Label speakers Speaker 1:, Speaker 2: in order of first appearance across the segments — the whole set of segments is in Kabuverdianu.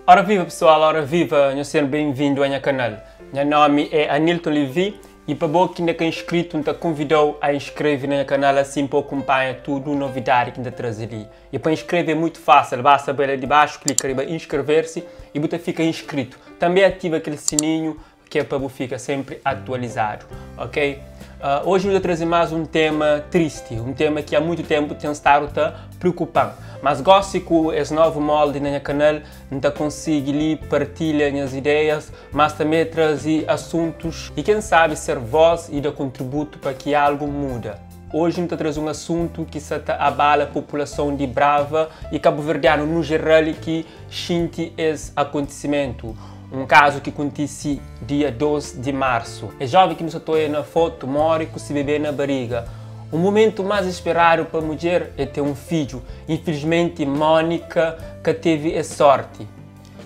Speaker 1: Ora viva pessoal, ora viva, nhos ser bem-vindo a nha canal. Nha nome é Anilton Levy e pa bo ki inda ka inscrito, N ta convidau a inscreve na nha canal assim pa acompanha tudo novidade ki N ta traze li. E pa inscreve é muito fácil, basta bai la di baxu, clica riba inscrever-se e bu ta fica inscrito. Também ativa aquele sininho ki é pa bu fika sempri atualizadu, ok? Uh, hoje nu ta traze mais um tema triste, um tema ki há muito tempo tem estado ta preocupan. Mas gosto ku es novo molde na nha canal, N ta consegui li partilha minhas ideias, mas também trazer assuntos e quem sabe ser voz e dar contributo para que algo muda. Hoje N ta traze um assunto ki sa ta abala a população de Brava e cabo-verdiano no geral ki xinti es acontecimento. Um caso ki kontise dia 2 di marsu. Es jovem ki nu sa ta odja na foto morre ku se bebê na barriga. O momento mais esperado pa mudjer é ter um fidju. Infelizmente, Mónica ka teve es sorte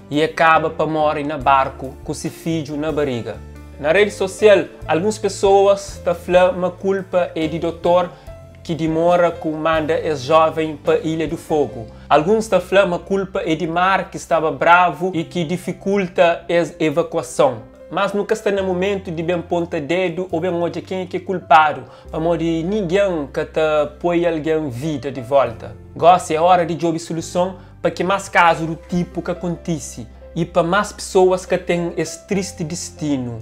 Speaker 1: e acaba pa morre na barco ku se fidju na barriga. Na rede social, algumas pessoas ta fla ma culpa é di doutor ki dimora ku manda es jovem pa Ilha do Fogo. Alguns ta fla ma culpa é di mar ki staba bravo e ki dificulta es evacuação. Mas nunca sta na momento di ben ponta dedo ou ben odja quem é que é culpado, pamodi ninguém ka ta poi alguém vida de volta. Gosi é hora di djobe solução pa ki mais caso do tipo ka acontece e pa mais pessoas ka ten es triste destino.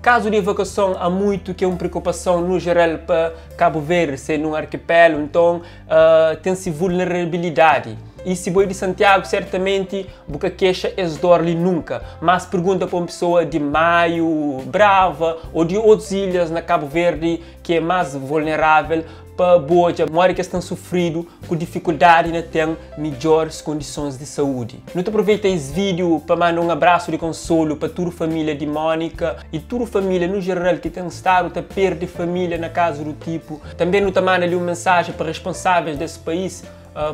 Speaker 1: Caso de evacuação há muito que é uma preocupação no geral para Cabo Verde, ser num arquipélago, então uh, tem-se vulnerabilidade. E se boi de Santiago, certamente buca queixa es dor ali nunca. Mas pergunta para uma pessoa de Maio, Brava ou de outras ilhas na Cabo Verde que é mais vulnerável pa boja, mora que estão sofrido com dificuldade na ter melhores condições de saúde. Não te aproveita esse vídeo para mandar um abraço de consolo para toda a família de Mónica e toda a família no geral que tem estado a perder família na casa do tipo. Também não te manda ali uma mensagem para responsáveis desse país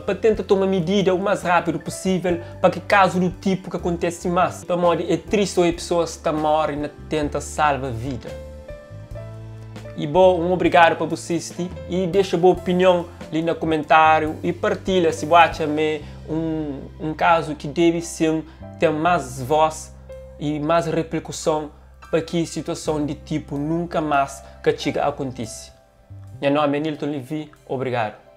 Speaker 1: para tentar tomar medida o mais rápido possível para que caso do tipo que acontece mais. Para modo é triste ou pessoas que morrem na tenta salvar a vida. E bom, um obrigado para você assistir e deixa boa opinião ali no comentário e partilha se você acha me um caso que deve sim ter mais voz e mais repercussão para que situação de tipo nunca mais que chega a acontecer. Meu nome é Nilton Levy, obrigado.